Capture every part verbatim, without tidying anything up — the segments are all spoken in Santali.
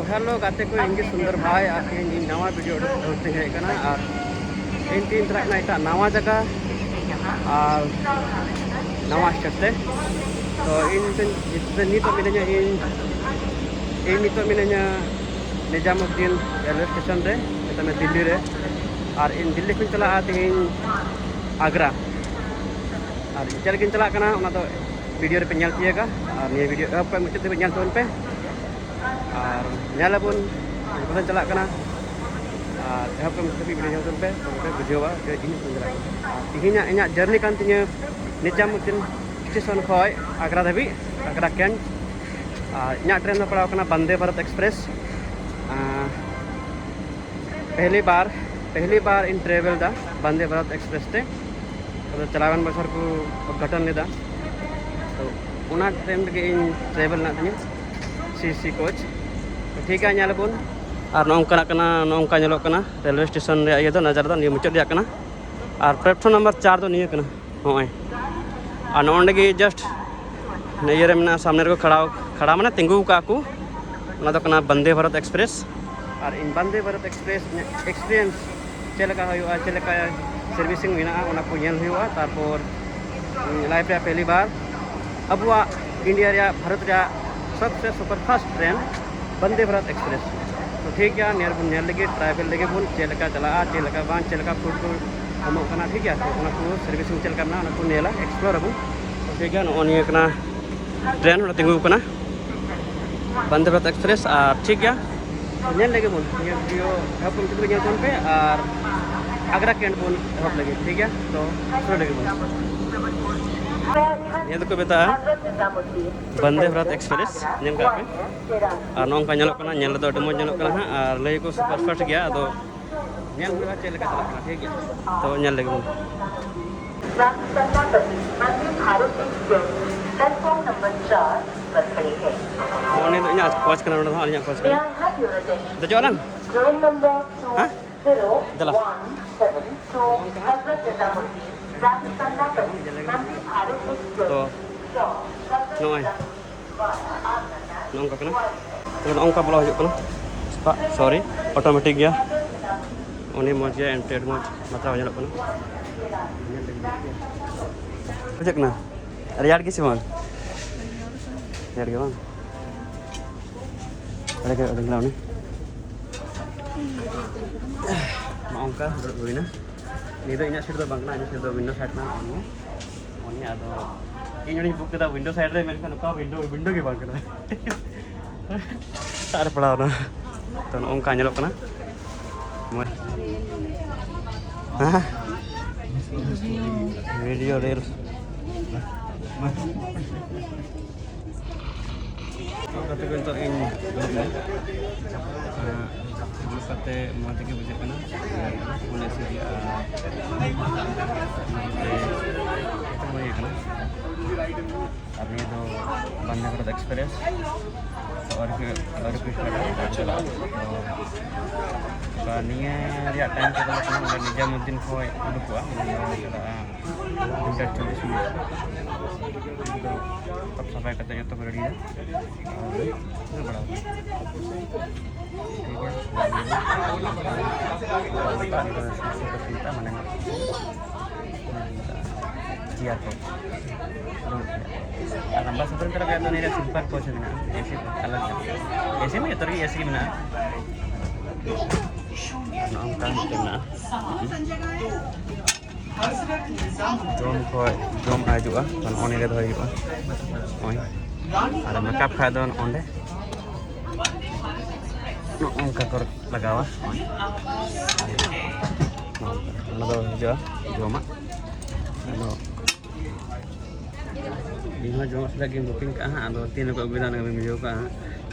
ᱦᱮᱞᱳ ᱜᱟᱛᱮ ᱠᱚ, ᱤᱧ ᱜᱮ ᱥᱩᱱᱫᱚᱨ ᱵᱷᱟᱭ, ᱟᱨ ᱛᱮᱦᱮᱧ ᱤᱧ ᱱᱟᱣᱟ ᱵᱷᱤᱰᱤᱭᱳ ᱩᱰᱩᱠ ᱩᱰᱩᱠ ᱛᱮᱧ ᱦᱮᱡ ᱟᱠᱟᱱᱟ᱾ ᱟᱨ ᱛᱮᱦᱮᱧ ᱛᱤᱧ ᱪᱟᱞᱟᱜ ᱠᱟᱱᱟ ᱮᱴᱟᱜ ᱱᱟᱣᱟ ᱡᱟᱭᱜᱟ ᱟᱨ ᱱᱟᱣᱟ ᱥᱴᱮᱴ ᱛᱮ᱾ ᱛᱚ ᱤᱧ ᱱᱤᱛᱚᱜ, ᱱᱤᱛᱚᱜ ᱢᱤᱱᱟᱹᱧᱟ, ᱤᱧ ᱤᱧ ᱱᱤᱛᱚᱜ ᱢᱤᱱᱟᱹᱧᱟ ᱱᱤᱡᱟᱢᱩᱫᱽᱫᱤᱱ ᱨᱮᱞᱣᱮ ᱥᱴᱮᱥᱚᱱ ᱨᱮ, ᱢᱮᱛᱟᱜ ᱢᱮ ᱫᱤᱞᱞᱤ ᱨᱮ᱾ ᱟᱨ ᱤᱧ ᱫᱤᱞᱞᱤ ᱠᱷᱚᱱ ᱪᱟᱞᱟᱜᱼᱟ ᱛᱮᱦᱮᱧ ᱟᱜᱽᱨᱟ᱾ ᱟᱨ ᱪᱮᱫ ᱞᱟᱹᱜᱤᱫ ᱤᱧ ᱪᱟᱞᱟᱜ ᱠᱟᱱᱟ, ᱚᱱᱟ ᱫᱚ ᱵᱷᱤᱰᱤᱭᱳ ᱨᱮᱯᱮ ᱧᱮᱞ ᱛᱤᱭᱳᱜᱟ᱾ ᱟᱨ ᱱᱤᱭᱟᱹ ᱵᱷᱤᱰᱤᱭᱳ ᱮᱦᱚᱵ ᱠᱷᱚᱱ ᱢᱩᱪᱟᱹᱫ ᱫᱷᱟᱹᱵᱤᱡ ᱧᱮᱞ ᱛᱟᱵᱚᱱ ᱯᱮ᱾ ᱟᱨ ᱧᱮᱞ ᱟᱵᱚᱱ ᱚᱠᱟ ᱥᱮᱫ ᱪᱟᱞᱟᱜ ᱠᱟᱱᱟ᱾ ᱟᱨ ᱮᱦᱚᱵ ᱠᱷᱚᱱ ᱢᱩᱪᱟᱹᱫ ᱫᱷᱟᱹᱵᱤᱡ ᱵᱷᱤᱰᱤᱭᱳ ᱧᱮᱞ ᱛᱟᱵᱚᱱ ᱯᱮ, ᱛᱚᱵᱮ ᱯᱮ ᱵᱩᱡᱷᱟᱹᱣᱟ ᱡᱮ ᱤᱧ ᱚᱠᱟ ᱥᱮᱫ ᱪᱟᱞᱟᱜ ᱠᱟᱱᱟ᱾ ᱟᱨ ᱛᱮᱦᱮᱧᱟᱜ ᱤᱧᱟᱹᱜ ᱡᱟᱨᱱᱤ ᱠᱟᱱ ᱛᱤᱧᱟᱹ ᱱᱤᱡᱟᱢᱩᱫᱽᱫᱤᱱ ᱥᱴᱮᱥᱚᱱ ᱠᱷᱚᱱ ᱟᱜᱽᱨᱟ ᱫᱷᱟᱹᱵᱤᱡ, ᱟᱜᱽᱨᱟ ᱠᱮᱱᱴ᱾ ᱟᱨ ᱤᱧᱟᱹᱜ ᱴᱨᱮᱱ ᱫᱚ ᱯᱟᱲᱟᱣ ᱠᱟᱱᱟ ᱵᱚᱱᱫᱮ ᱵᱷᱟᱨᱚᱛ ᱮᱠᱥᱯᱨᱮᱥ᱾ ᱟᱨ ᱯᱮᱦᱞᱤ ᱵᱟᱨ, ᱯᱮᱦᱞᱤ ᱵᱟᱨ ᱤᱧ ᱴᱨᱮᱵᱷᱮᱞ ᱮᱫᱟ ᱵᱚᱱᱫᱮ ᱵᱷᱟᱨᱚᱛ ᱮᱠᱥᱯᱨᱮᱥ ᱛᱮ᱾ ᱟᱫᱚ ᱪᱟᱞᱟᱣᱮᱱ ᱵᱚᱪᱷᱚᱨ ᱠᱚ ᱩᱫᱽᱜᱷᱟᱴᱚᱱ ᱞᱮᱫᱟ, ᱛᱚ ᱚᱱᱟ ᱴᱟᱭᱤᱢ ᱨᱮᱜᱮ ᱤᱧ ᱴᱨᱮᱵᱷᱮᱞ ᱢᱮᱱᱟᱜ ᱛᱤᱧᱟᱹ ᱥᱤ ᱥᱤ ᱠᱳᱪ᱾ ᱛᱚ ᱴᱷᱤᱠ ᱜᱮᱭᱟ, ᱧᱮᱞ ᱟᱵᱚᱱ᱾ ᱟᱨ ᱱᱚᱜᱼᱚ ᱱᱚᱝᱠᱟᱱᱟᱜ ᱠᱟᱱᱟ, ᱱᱚᱜᱼᱚ ᱱᱚᱝᱠᱟ ᱧᱮᱞᱚᱜ ᱠᱟᱱᱟ ᱨᱮᱞᱣᱮ ᱥᱴᱮᱥᱚᱱ ᱨᱮᱭᱟᱜ ᱤᱭᱟᱹ ᱫᱚ, ᱱᱟᱡᱟᱨᱟ ᱫᱚ ᱱᱤᱭᱟᱹ ᱢᱩᱪᱟᱹᱫ ᱨᱮᱭᱟᱜ ᱠᱟᱱᱟ᱾ ᱟᱨ ᱯᱞᱟᱴᱯᱷᱚᱨᱢ ᱱᱟᱢᱵᱟᱨ ᱪᱟᱨ ᱫᱚ ᱱᱤᱭᱟᱹ ᱠᱟᱱᱟ, ᱱᱚᱜᱼᱚᱭ᱾ ᱟᱨ ᱱᱚᱜᱼᱚ ᱱᱚᱸᱰᱮ ᱜᱮ ᱡᱟᱥᱴ ᱤᱭᱟᱹ ᱨᱮ ᱢᱮᱱᱟᱜᱼᱟ, ᱥᱟᱢᱱᱮ ᱨᱮᱠᱚ ᱠᱷᱟᱲᱟᱣ, ᱠᱷᱟᱲᱟ ᱢᱟᱱᱮ ᱛᱤᱸᱜᱩ ᱠᱟᱜᱼᱟ ᱠᱚ᱾ ᱚᱱᱟ ᱫᱚ ᱠᱟᱱᱟ ᱵᱚᱱᱫᱮ ᱵᱷᱟᱨᱚᱛ ᱮᱠᱥᱯᱨᱮᱥ᱾ ᱟᱨ ᱤᱧ ᱵᱚᱱᱫᱮ ᱵᱷᱟᱨᱚᱛ ᱮᱠᱥᱯᱨᱮᱥ ᱤᱧᱟᱹᱜ ᱮᱠᱥᱯᱤᱨᱤᱭᱮᱱᱥ ᱪᱮᱫ ᱞᱮᱠᱟ ᱦᱩᱭᱩᱜᱼᱟ, ᱪᱮᱫ ᱞᱮᱠᱟ ᱥᱟᱨᱵᱷᱤᱥᱤᱝ ᱢᱮᱱᱟᱜᱼᱟ, ᱚᱱᱟ ᱠᱚ ᱧᱮᱞ ᱦᱩᱭᱩᱜᱼᱟ᱾ ᱛᱟᱨᱯᱚᱨ ᱞᱟᱭᱤᱯᱷ ᱨᱮᱭᱟᱜ ᱯᱮᱦᱞᱤ ᱵᱟᱨ ᱟᱵᱚᱣᱟᱜ ᱤᱱᱰᱤᱭᱟ ᱨᱮᱭᱟᱜ, ᱵᱷᱟᱨᱚᱛ ᱨᱮᱭᱟᱜ ᱥᱚᱵᱥᱮ ᱥᱩᱯᱟᱨ ᱯᱷᱟᱥᱴ ᱴᱨᱮᱱ ᱵᱚᱱᱫᱮ ᱵᱷᱟᱨᱚᱛ ᱮᱠᱥᱯᱨᱮᱥ᱾ ᱛᱚ ᱴᱷᱤᱠ ᱜᱮᱭᱟ, ᱱᱤᱭᱟᱹ ᱵᱚᱱ ᱧᱮᱞ ᱞᱮᱜᱮ, ᱴᱨᱟᱭᱵᱮᱞ ᱞᱮᱜᱮ ᱵᱚᱱ, ᱪᱮᱫ ᱞᱮᱠᱟ ᱪᱟᱞᱟᱜᱼᱟ, ᱪᱮᱫ ᱞᱮᱠᱟ ᱵᱟᱝ, ᱪᱮᱫ ᱞᱮᱠᱟ ᱯᱷᱩᱰ ᱠᱚ ᱮᱢᱚᱜ ᱠᱟᱱᱟ, ᱴᱷᱤᱠ ᱜᱮᱭᱟ᱾ ᱛᱚ ᱚᱱᱟ ᱠᱚ ᱥᱟᱨᱵᱷᱤᱥᱤᱝ ᱪᱮᱫ ᱞᱮᱠᱟ ᱢᱮᱱᱟᱜᱼᱟ, ᱚᱱᱟ ᱠᱚ ᱧᱮᱞᱟ, ᱮᱠᱥᱯᱞᱳᱨ ᱟᱵᱚᱱ᱾ ᱛᱚ ᱴᱷᱤᱠ ᱜᱮᱭᱟ, ᱱᱚᱜᱼᱚ ᱱᱤᱭᱟᱹ ᱠᱟᱱᱟ ᱴᱨᱮᱱ, ᱚᱸᱰᱮ ᱛᱤᱸᱜᱩ ᱠᱟᱱᱟ ᱵᱚᱱᱫᱮ ᱵᱷᱟᱨᱚᱛ ᱮᱠᱥᱯᱨᱮᱥ᱾ ᱟᱨ ᱴᱷᱤᱠ ᱜᱮᱭᱟ, ᱧᱮᱞ ᱞᱮᱜᱮ ᱵᱚᱱ, ᱱᱤᱭᱟᱹ ᱵᱷᱤᱰᱤᱭᱳ ᱮᱦᱚᱵ ᱠᱷᱚᱱ ᱢᱩᱪᱟᱹᱫ ᱫᱷᱟᱹᱵᱤᱡ ᱧᱮᱞ ᱛᱟᱵᱚᱱ ᱯᱮ᱾ ᱟᱨ ᱟᱜᱽᱨᱟ ᱠᱮᱱᱴ ᱵᱚᱱ ᱮᱦᱚᱵ ᱞᱮᱜᱮ, ᱴᱷᱤᱠ ᱜᱮᱭᱟ᱾ ᱛᱚ ᱥᱩᱨᱩ ᱞᱮᱜᱮ ᱵᱚᱱ᱾ ᱱᱤᱭᱟᱹ ᱫᱚᱠᱚ ᱢᱮᱛᱟᱜᱼᱟ ᱵᱚᱱᱫᱮ ᱵᱷᱟᱨᱚᱛ ᱮᱠᱥᱯᱨᱮᱥ, ᱧᱮᱞ ᱠᱟᱜ ᱯᱮ᱾ ᱟᱨ ᱱᱚᱜᱼᱚ ᱱᱚᱝᱠᱟ ᱧᱮᱞᱚᱜ ᱠᱟᱱᱟ, ᱧᱮᱞ ᱨᱮᱫᱚ ᱟᱹᱰᱤ ᱢᱚᱡᱽ ᱧᱮᱞᱚᱜ ᱠᱟᱱᱟ ᱦᱟᱸᱜ, ᱟᱨ ᱞᱟᱹᱭ ᱟᱠᱚ ᱥᱩᱯᱟᱨ ᱯᱷᱟᱥᱴ ᱜᱮᱭᱟ᱾ ᱟᱫᱚ ᱧᱮᱞ ᱦᱩᱭᱩᱜᱼᱟ ᱪᱮᱫ ᱞᱮᱠᱟ ᱪᱟᱞᱟᱜ ᱠᱟᱱᱟ, ᱴᱷᱤᱠ ᱜᱮᱭᱟ᱾ ᱛᱚ ᱧᱮᱞ ᱞᱮᱜᱮ ᱵᱚᱱ᱾ ᱨᱟᱡᱽ ᱥᱮᱱᱟᱯᱚᱛᱤ ᱵᱚᱱᱫᱮ ᱵᱷᱟᱨᱚᱛ ᱮᱠᱥᱯᱨᱮᱥ प्लेटफॉर्म नंबर चार पर खड़ी है। ᱱᱚᱜᱼᱚ ᱱᱤᱭᱟᱹ ᱫᱚ ᱤᱧᱟᱹᱜ ᱠᱳᱪ ᱠᱟᱱᱟ, ᱱᱚᱰᱮ ᱫᱚ ᱦᱟᱸᱜ ᱟᱹᱞᱤᱧᱟᱜ ᱠᱳᱪ ᱠᱟᱱᱟ᱾ May I have your attention? ᱫᱮᱡᱚᱜ ᱟᱞᱟᱝ? Train number ᱦᱮᱸ? ᱫᱮᱞᱟ᱾ Two zero one seven to Hazrat Nizamuddin, Rajasthan Nagar, Vande Bharat Express, ᱛᱚ, from Hazrat ᱱᱚᱜᱼᱚᱭ᱾ Nizamuddin via Agra. ᱱᱚᱜᱼᱚ ᱱᱚᱝᱠᱟ ᱠᱟᱱᱟ᱾ ᱛᱚ, ᱱᱚᱜᱼᱚ ᱱᱚᱝᱠᱟ ᱵᱚᱞᱚ ᱦᱩᱭᱩᱜ ᱠᱟᱱᱟ᱾ ᱥᱚᱨᱤ, ᱚᱴᱳᱢᱮᱴᱤᱠ ᱜᱮᱭᱟ᱾ ᱩᱱᱤ ᱢᱚᱡᱽ ᱜᱮᱭᱟ, ᱮᱱᱴᱨᱤ ᱟᱹᱰᱤ ᱢᱚᱡᱽ ᱵᱟᱛᱨᱟᱣ ᱧᱮᱞᱚᱜ ᱠᱟᱱᱟ᱾ ᱵᱩᱡᱷᱟᱹᱜ ᱠᱟᱱᱟ? ᱨᱮᱭᱟᱲ ᱜᱮ ᱥᱮ ᱵᱟᱝ? ᱨᱮᱭᱟᱲ ᱜᱮ ᱵᱟᱝ? ᱚᱸᱰᱮ ᱜᱮ ᱩᱰᱩᱠ ᱮᱱᱟ ᱩᱱᱤ᱾ ᱱᱚᱜᱼᱚ ᱱᱚᱝᱠᱟ ᱫᱩᱲᱩᱵ ᱦᱩᱭᱱᱟ᱾ ᱱᱤᱭᱟᱹ ᱫᱚ ᱤᱧᱟᱹᱜ ᱥᱤᱴ ᱫᱚ ᱵᱟᱝ ᱠᱟᱱᱟ, ᱤᱧᱟᱹᱜ ᱥᱤᱴ ᱫᱚ ᱣᱤᱱᱰᱳ ᱥᱟᱭᱤᱰ ᱠᱟᱱᱟ᱾ ᱩᱱᱤ, ᱩᱱᱤ ᱟᱫᱚ ᱤᱧ ᱚᱸᱰᱮᱧ ᱵᱩᱠ ᱠᱮᱫᱟ ᱣᱤᱱᱰᱳ ᱥᱟᱭᱤᱰ ᱨᱮ, ᱢᱮᱱᱠᱷᱟᱱ ᱚᱠᱟ ᱦᱚᱸ ᱣᱤᱱᱰᱳ, ᱣᱤᱱᱰᱳ ᱜᱮ ᱵᱟᱝ ᱠᱟᱱᱟ᱾ ᱥᱮᱛᱟᱜ ᱨᱮ ᱯᱟᱲᱟᱣ ᱮᱱᱟ᱾ ᱛᱚ, ᱱᱚᱜᱼᱚ ᱱᱚᱝᱠᱟ ᱧᱮᱞᱚᱜ ᱠᱟᱱᱟ᱾ ᱢᱚᱡᱽ᱾ ᱦᱮᱸ? Video reels. ᱜᱟᱛᱮ ᱠᱚ ᱱᱤᱛᱚᱜ ᱤᱧ ᱫᱩᱲᱩᱵ ᱮᱱᱟ᱾ ᱫᱩᱲᱩᱵ ᱠᱟᱛᱮ ᱢᱚᱡᱽ ᱜᱮ ᱵᱩᱡᱷᱟᱹᱜ ᱠᱟᱱᱟ᱾ ᱢᱚᱱᱮ ᱥᱤᱨᱤᱭᱟ ᱟᱨ ᱱᱚᱛᱮ ᱦᱩᱭ ᱠᱟᱱᱟ᱾ ᱟᱨ ᱱᱤᱭᱟᱹ ᱫᱚ ᱵᱟᱱᱫᱟᱜᱚᱲ ᱮᱠᱥᱯᱨᱮᱥ᱾ ᱛᱚ, ᱟᱹᱣᱨᱤ ᱠᱚ, ᱟᱹᱣᱨᱤ ᱠᱚ ᱥᱴᱟᱨᱴᱟ, ᱟᱨ ᱪᱟᱞᱟᱜᱼᱟ᱾ ᱛᱚ, ᱛᱚ, ᱱᱤᱭᱟᱹ ᱨᱮᱭᱟᱜ ᱴᱟᱭᱤᱢ ᱛᱮᱫᱚ ᱱᱚᱰᱮ ᱱᱤᱡᱟᱢᱩᱫᱽᱫᱤᱱ ᱠᱷᱚᱱ ᱩᱰᱩᱠᱚᱜᱼᱟ, ᱱᱤᱭᱟᱹ ᱪᱟᱞᱟᱜᱼᱟ ᱫᱩᱴᱟ ᱪᱚᱞᱞᱤᱥ ᱢᱤᱱᱤᱴ᱾ ᱛᱚ, ᱥᱟᱯᱷᱟ ᱠᱟᱛᱮ ᱡᱚᱛᱚ ᱠᱚ ᱨᱮᱰᱤᱭᱟ᱾ ᱟᱨ ᱫᱟᱹᱲ ᱵᱟᱲᱟ ᱦᱩᱭᱩᱜᱼᱟ᱾ ᱴᱷᱤᱠ ᱜᱮᱭᱟ᱾ ᱢᱟᱱᱮ ᱪᱮᱭᱟᱨ ᱠᱚ᱾ ᱟᱨ ᱞᱟᱢᱵᱟ ᱥᱟᱯᱷᱟᱨ ᱛᱚᱨᱟ ᱜᱮ ᱟᱫᱚ ᱱᱤᱭᱟᱹ ᱥᱤᱞᱯᱟᱨ ᱠᱳᱪ ᱢᱮᱱᱟᱜᱼᱟ, ᱮᱥᱤ ᱟᱞᱟᱜᱽ ᱧᱚᱜ᱾ ᱮᱥᱤ ᱢᱟ ᱡᱚᱛᱚ ᱨᱮᱜᱮ ᱮᱥᱤ ᱢᱮᱱᱟᱜᱼᱟ᱾ ᱟᱨ ᱱᱚᱜᱼᱚ ᱱᱚᱝᱠᱟ ᱢᱤᱫᱴᱮᱱ ᱢᱮᱱᱟᱜᱼᱟ᱾ ᱡᱚᱢ ᱠᱷᱚᱡ ᱡᱚᱢ ᱦᱤᱡᱩᱜᱼᱟ, ᱛᱚ ᱱᱚᱜᱼᱚ ᱱᱤᱭᱟᱹ ᱨᱮ ᱫᱚᱦᱚᱭ ᱦᱩᱭᱩᱜᱼᱟ᱾ ᱱᱚᱜᱼᱚᱭ᱾ ᱟᱨ ᱢᱮᱠᱟᱯ ᱠᱷᱟᱡ ᱫᱚ ᱱᱚᱜᱼᱚᱸᱰᱮ ᱱᱚᱜᱼᱚ ᱱᱚᱝᱠᱟ ᱠᱚ ᱞᱟᱜᱟᱣᱟ᱾ ᱚᱱᱟ ᱫᱚ ᱦᱤᱡᱩᱜᱼᱟ ᱡᱚᱢᱟᱜ᱾ ᱟᱫᱚ ᱤᱧ ᱦᱚᱸ ᱡᱚᱢᱟᱜ ᱥᱟᱞᱟᱜ ᱜᱤᱧ ᱵᱩᱠᱤᱝ ᱠᱟᱜᱼᱟ ᱦᱟᱸᱜ, ᱟᱫᱚ ᱛᱤᱱ ᱨᱮᱠᱚ ᱟᱹᱜᱩᱭᱮᱫᱟ ᱚᱱᱟ ᱜᱮᱵᱟᱹᱧ ᱵᱩᱡᱷᱟᱹᱣ ᱠᱟᱜᱼᱟ ᱦᱟᱸᱜ᱾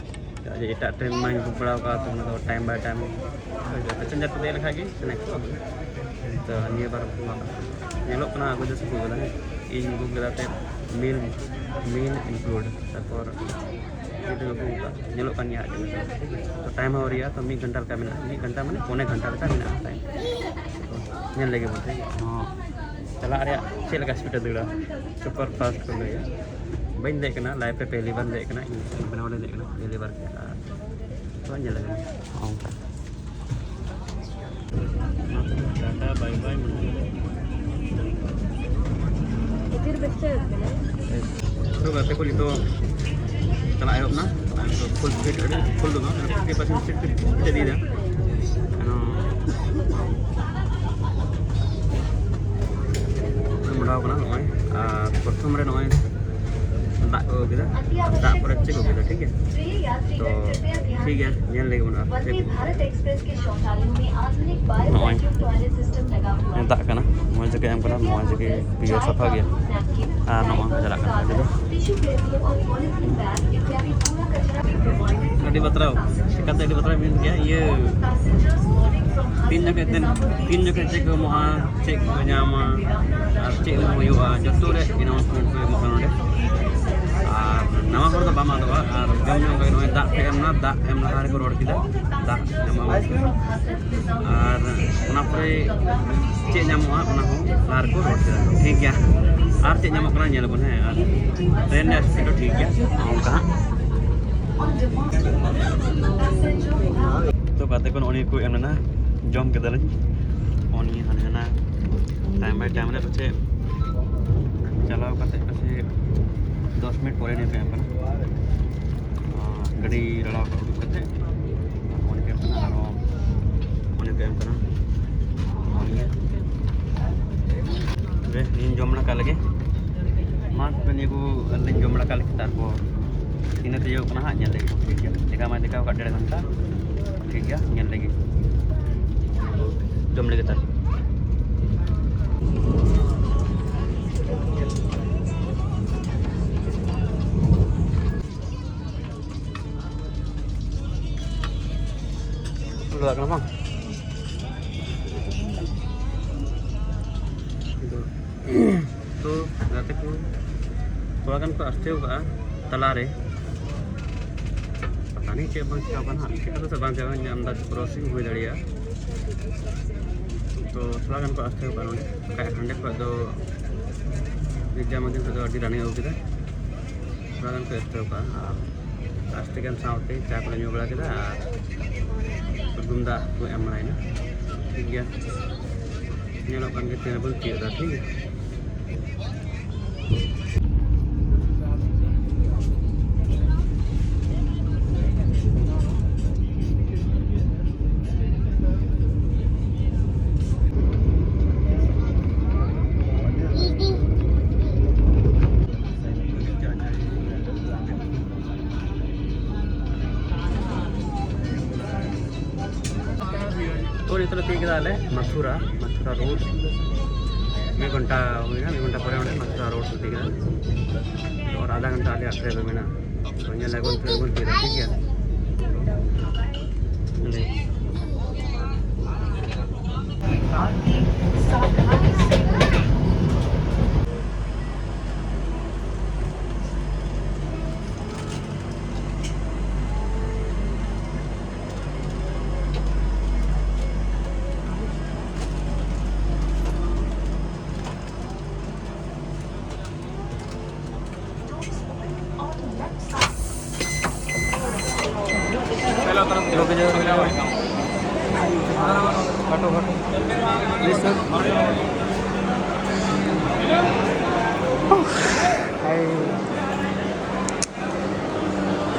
ᱪᱮᱫᱟᱜ ᱡᱮ ᱮᱴᱟᱜ ᱴᱨᱮᱱ ᱢᱟᱧ ᱵᱩᱠ ᱵᱟᱲᱟ ᱠᱟᱜᱼᱟ, ᱛᱚ ᱚᱱᱟ ᱫᱚ ᱴᱟᱭᱤᱢ ᱵᱟᱭ ᱴᱟᱭᱤᱢ ᱯᱮᱥᱮᱧᱡᱟᱨ ᱠᱚ ᱫᱮᱡ ᱞᱮᱠᱷᱟᱡ ᱜᱮ ᱠᱟᱱᱮᱠᱴᱚᱜᱼᱟ᱾ ᱛᱚ ᱱᱤᱭᱟᱹ ᱵᱟᱨ ᱧᱮᱞᱚᱜ ᱠᱟᱱᱟ ᱟᱠᱚ ᱡᱟᱹᱥᱛᱤ ᱠᱚ ᱟᱹᱜᱩᱭᱮᱫᱟ, ᱤᱧ ᱵᱩᱠ ᱞᱮᱫᱟ ᱛᱮ ᱢᱤᱞ, ᱢᱤᱞ ᱤᱱᱠᱞᱩᱰ, ᱛᱟᱨᱯᱚᱨ ᱡᱩᱫᱤ ᱟᱹᱜᱩ ᱠᱟᱜᱼᱟ, ᱧᱮᱞᱚᱜ ᱠᱟᱱ ᱜᱮᱭᱟ ᱦᱟᱸᱜ᱾ ᱛᱚ ᱴᱟᱭᱤᱢ ᱦᱚᱸ ᱟᱹᱣᱨᱤᱭᱟᱜᱼᱟ, ᱛᱚ ᱢᱤᱫ ᱜᱷᱚᱱᱴᱟ ᱞᱮᱠᱟ ᱢᱮᱱᱟᱜᱼᱟ, ᱢᱤᱫ ᱜᱷᱚᱱᱴᱟ ᱢᱟᱱᱮ ᱯᱚᱱᱮ ᱜᱷᱚᱱᱴᱟ ᱞᱮᱠᱟ ᱢᱮᱱᱟᱜᱼᱟ ᱴᱟᱭᱤᱢ᱾ ᱛᱚ ᱧᱮᱞ ᱞᱮᱜᱮ ᱵᱚᱱ, ᱴᱷᱤᱠ ᱜᱮᱭᱟ? ᱦᱚᱸ᱾ ᱪᱟᱞᱟᱜ ᱨᱮᱭᱟᱜ ᱪᱮᱫ ᱞᱮᱠᱟ ᱥᱯᱤᱰ ᱮ ᱫᱟᱹᱲᱟ, ᱥᱩᱯᱟᱨ ᱯᱷᱟᱥᱴ ᱠᱚ ᱞᱟᱹᱭᱟ᱾ ᱵᱟᱹᱧ ᱫᱮᱡ ᱠᱟᱱᱟ, ᱞᱟᱭᱤᱯᱷ ᱨᱮ ᱯᱮᱦᱞᱤ ᱵᱟᱨ ᱫᱮᱡ ᱠᱟᱱᱟ ᱤᱧ, ᱵᱮᱱᱟᱣ ᱞᱮ ᱫᱮᱡ ᱠᱟᱱᱟ ᱯᱮᱦᱞᱤ ᱵᱟᱨ ᱜᱮ᱾ ᱟᱨ ᱧᱮᱞ ᱞᱮᱜᱮ ᱱᱚᱜᱼᱚ ᱱᱚᱝᱠᱟ᱾ ᱴᱟᱴᱟ ᱵᱟᱭ ᱵᱟᱭ ᱢᱮᱱᱟᱜᱼᱟ᱾ ᱛᱚ ᱜᱟᱛᱮ ᱠᱚ ᱱᱤᱛᱚᱜ ᱪᱟᱞᱟᱜ ᱮᱦᱚᱵ ᱱᱟ᱾ ᱯᱷᱩᱞ ᱥᱯᱤᱰ, ᱟᱹᱰᱤ ᱯᱷᱩᱞ ᱫᱚ ᱵᱟᱝ, ᱯᱷᱤᱯᱴᱤ ᱯᱟᱨᱥᱮᱱᱴ ᱥᱯᱤᱰ ᱛᱮ ᱤᱫᱤᱭᱮᱫᱟ᱾ ᱮᱱᱦᱚᱸ ᱢᱚᱰᱟᱣ ᱠᱟᱱᱟ ᱱᱚᱜᱼᱚᱭ᱾ ᱟᱨ ᱯᱨᱚᱛᱷᱚᱢ ᱨᱮ ᱱᱚᱜᱼᱚᱭ ᱫᱟᱜ ᱠᱚ ᱟᱹᱜᱩ ᱠᱮᱫᱟ, ᱫᱟᱜ ᱯᱚᱨᱮ ᱪᱮᱫ ᱠᱚ ᱟᱹᱜᱩ ᱠᱮᱫᱟ, ᱴᱷᱤᱠ ᱜᱮᱭᱟ᱾ ᱛᱚ ᱴᱷᱤᱠ ᱜᱮᱭᱟ, ᱧᱮᱞ ᱞᱮᱜᱮ ᱵᱚᱱ ᱟᱨ ᱪᱮᱫ ᱠᱚ ᱟᱹᱜᱩ ᱠᱮᱫᱟ᱾ ᱱᱚᱜᱼᱚᱭ ᱫᱟᱜ ᱠᱟᱱᱟ, ᱢᱚᱡᱽ ᱜᱮ ᱮᱢ ᱠᱟᱱᱟ, ᱢᱚᱡᱽ ᱜᱮ ᱯᱤᱭᱳᱨ ᱥᱟᱯᱷᱟ ᱜᱮᱭᱟ᱾ ᱟᱨ ᱱᱚᱜᱼᱚᱭ ᱪᱟᱞᱟᱜ ᱠᱟᱱᱟ ᱱᱚᱣᱟ ᱫᱚ᱾ ᱟᱹᱰᱤ ᱵᱟᱛᱨᱟᱣ, ᱪᱤᱠᱟᱹᱛᱮ ᱟᱹᱰᱤ ᱵᱟᱛᱨᱟᱣ ᱢᱮᱱ ᱜᱮᱭᱟ, ᱤᱭᱟᱹ, ᱛᱤᱱ ᱡᱚᱠᱷᱮᱡ ᱛᱮ, ᱛᱤᱱ ᱡᱚᱠᱷᱮᱡ ᱪᱮᱫ ᱠᱚ ᱮᱢᱚᱜᱼᱟ, ᱪᱮᱫ ᱠᱚ ᱧᱟᱢᱟ, ᱟᱨ ᱪᱮᱫ ᱮᱢ ᱦᱩᱭᱩᱜᱼᱟ, ᱡᱚᱛᱚ ᱨᱮ ᱮᱱᱟᱣᱩᱱᱥᱢᱮᱱᱴ ᱠᱚ ᱮᱢᱚᱜ ᱠᱟᱱᱟ ᱱᱚᱰᱮ᱾ ᱟᱨ ᱱᱟᱣᱟ ᱦᱚᱲ ᱫᱚ ᱵᱟᱢ ᱟᱫᱚᱜᱼᱟ᱾ ᱟᱨ ᱡᱚᱢ ᱧᱩ ᱚᱱᱠᱟ ᱜᱮ, ᱱᱚᱜᱼᱚᱭ ᱫᱟᱜ ᱯᱮ ᱮᱢ ᱮᱱᱟ, ᱫᱟᱜ ᱮᱢ ᱞᱟᱦᱟ ᱨᱮᱠᱚ ᱨᱚᱲ ᱠᱮᱫᱟ, ᱫᱟᱜ ᱧᱟᱢᱚᱜᱼᱟ ᱢᱮᱱᱛᱮ᱾ ᱟᱨ ᱚᱱᱟ ᱯᱚᱨᱮ ᱪᱮᱫ ᱧᱟᱢᱚᱜᱼᱟ, ᱚᱱᱟ ᱦᱚᱸ ᱞᱟᱦᱟ ᱨᱮᱠᱚ ᱨᱚᱲ ᱠᱮᱫᱟ᱾ ᱴᱷᱤᱠ ᱜᱮᱭᱟ, ᱟᱨ ᱪᱮᱫ ᱧᱟᱢᱚᱜ ᱠᱟᱱᱟ ᱧᱮᱞ ᱟᱵᱚᱱ, ᱦᱮᱸ᱾ ᱟᱨ ᱴᱨᱮᱱ ᱨᱮᱭᱟᱜ ᱥᱤᱴ ᱫᱚ ᱴᱷᱤᱠ ᱜᱮᱭᱟ, ᱚᱱᱠᱟ ᱦᱟᱸᱜ᱾ ᱛᱚ ᱜᱟᱛᱮ ᱠᱚ ᱱᱚᱜᱼᱚ ᱱᱤᱭᱟᱹ ᱠᱚ ᱮᱢ ᱞᱮᱱᱟ, ᱡᱚᱢ ᱠᱮᱫᱟᱞᱤᱧ᱾ ᱱᱚᱜᱼᱚ ᱱᱤᱭᱟᱹ ᱦᱟᱱᱟ ᱦᱟᱱᱟ ᱴᱟᱭᱤᱢ ᱵᱟᱭ ᱴᱟᱭᱤᱢ ᱨᱮ ᱯᱟᱪᱮᱫ ᱪᱟᱞᱟᱣ ᱠᱟᱛᱮ ᱯᱟᱪᱮᱫ ᱫᱚᱥ ᱢᱤᱱᱤᱴ ᱯᱚᱨᱮ ᱱᱤᱭᱟᱹ ᱠᱚ ᱮᱢ ᱠᱟᱱᱟ᱾ ᱟᱨ ᱜᱟᱹᱰᱤ ᱨᱟᱲᱟ ᱠᱚ ᱩᱰᱩᱠ ᱠᱟᱛᱮ ᱱᱚᱜᱼᱚ ᱱᱤᱭᱟᱹ ᱠᱚ ᱮᱢ ᱠᱟᱱᱟ, ᱟᱨᱦᱚᱸ ᱱᱚᱜᱼᱚ ᱱᱤᱭᱟᱹ ᱠᱚ ᱮᱢ ᱠᱟᱱᱟ᱾ ᱱᱚᱜᱼᱚ ᱱᱤᱭᱟᱹ ᱛᱚᱵᱮ ᱱᱤᱭᱟᱹᱧ ᱡᱚᱢ ᱵᱟᱲᱟ ᱠᱟᱜ ᱞᱮᱜᱮ᱾ ᱢᱟ ᱛᱚᱵᱮ ᱱᱤᱭᱟᱹ ᱠᱚ ᱟᱹᱞᱤᱧ ᱡᱚᱢ ᱵᱟᱲᱟ ᱠᱟᱜ ᱞᱮᱜᱮ, ᱛᱟᱨᱯᱚᱨ ᱛᱤᱱᱟᱹᱜ ᱛᱮ ᱦᱩᱭᱩᱜ ᱠᱟᱱᱟ ᱦᱟᱸᱜ ᱧᱮᱞ ᱞᱮᱜᱮ, ᱴᱷᱤᱠ ᱜᱮᱭᱟ᱾ ᱫᱮᱠᱷᱟ ᱢᱟᱭ ᱫᱮᱠᱷᱟᱣ ᱠᱟᱜ ᱰᱮᱲ ᱜᱷᱚᱱᱴᱟ, ᱴᱷᱤᱠ ᱜᱮᱭᱟ, ᱧᱮᱞ ᱞᱮᱜᱮ, ᱡᱚᱢ ᱞᱮᱜᱮ ᱛᱟᱦᱞᱮ᱾ ᱞᱟᱜᱟᱜ ᱠᱟᱱᱟ ᱵᱟᱝ? ᱛᱚ ᱜᱟᱛᱮ ᱠᱚ ᱛᱷᱚᱲᱟ ᱜᱟᱱ ᱠᱚ ᱟᱥᱛᱮ ᱠᱟᱜᱼᱟ ᱛᱟᱞᱟᱨᱮ, ᱯᱟᱛᱟ ᱱᱤ ᱪᱮᱫ ᱵᱟᱝ ᱪᱮᱠᱟᱣ ᱠᱟᱱᱟ ᱦᱟᱸᱜ, ᱪᱮᱠᱟ ᱠᱟᱛᱮ ᱵᱟᱝ ᱪᱮᱠᱟᱣ ᱠᱟᱱᱟ, ᱟᱢᱫᱟ ᱠᱨᱚᱥᱤᱝ ᱦᱩᱭ ᱫᱟᱲᱮᱭᱟᱜᱼᱟ᱾ ᱛᱚ ᱛᱷᱚᱲᱟ ᱜᱟᱱ ᱠᱚ ᱟᱥᱛᱮ ᱠᱟᱜᱼᱟ ᱱᱚᱰᱮ, ᱵᱟᱠᱷᱟᱡ ᱦᱟᱸᱰᱮ ᱠᱷᱚᱡ ᱫᱚ ᱱᱤᱡᱟᱢᱩᱫᱽᱫᱤᱱ ᱠᱷᱚᱡ ᱫᱚ ᱟᱹᱰᱤ ᱨᱟᱱᱤᱝ ᱟᱹᱜᱩ ᱠᱮᱫᱟ, ᱛᱷᱚᱲᱟ ᱜᱟᱱ ᱠᱚ ᱟᱥᱛᱮ ᱠᱟᱜᱼᱟ᱾ ᱟᱨ ᱟᱥᱛᱮ ᱜᱟᱱ ᱥᱟᱶᱛᱮ ᱪᱟ ᱠᱚᱞᱮ ᱧᱩ ᱵᱟᱲᱟ ᱠᱮᱫᱟ ᱟᱨ ᱥᱟᱹᱜᱩᱱ ᱫᱟᱜ ᱠᱚ ᱮᱢ ᱵᱟᱲᱟᱭᱮᱱᱟ᱾ ᱴᱷᱤᱠ ᱜᱮᱭᱟ, ᱧᱮᱞᱚᱜ ᱠᱟᱱ ᱜᱮ ᱛᱤᱱᱟᱹᱜ ᱵᱚᱱ ᱛᱤᱭᱳᱜ ᱮᱫᱟ᱾ ᱴᱷᱤᱠ ᱜᱮᱭᱟ᱾ ᱛᱚ ᱱᱤᱛᱚᱜ ᱞᱮ ᱛᱤᱭᱳᱜ ᱠᱮᱫᱟ ᱟᱞᱮ ᱢᱟᱛᱷᱩᱨᱟ, ᱢᱟᱛᱷᱩᱨᱟ ᱨᱳᱰ᱾ ᱢᱤᱫ ᱜᱷᱚᱱᱴᱟ ᱦᱩᱭᱱᱟ, ᱢᱤᱫ ᱜᱷᱚᱱᱴᱟ ᱯᱚᱨᱮ ᱚᱸᱰᱮ ᱢᱟᱛᱷᱩᱨᱟ ᱨᱳᱰ ᱞᱮ ᱛᱤᱭᱳᱜ ᱠᱮᱫᱟ᱾ ᱛᱚ ᱟᱨ ᱟᱫᱷᱟ ᱜᱷᱚᱱᱴᱟ ᱟᱞᱮᱭᱟᱜ ᱴᱨᱮᱱ ᱨᱮ ᱢᱮᱱᱟᱜᱼᱟ᱾ ᱛᱚ ᱧᱮᱞ ᱟᱵᱚᱱ ᱛᱤᱱᱟᱹᱜ ᱵᱚᱱ ᱛᱤᱭᱳᱜᱟ, ᱴᱷᱤᱠ ᱜᱮᱭᱟ? ᱚᱸᱰᱮ᱾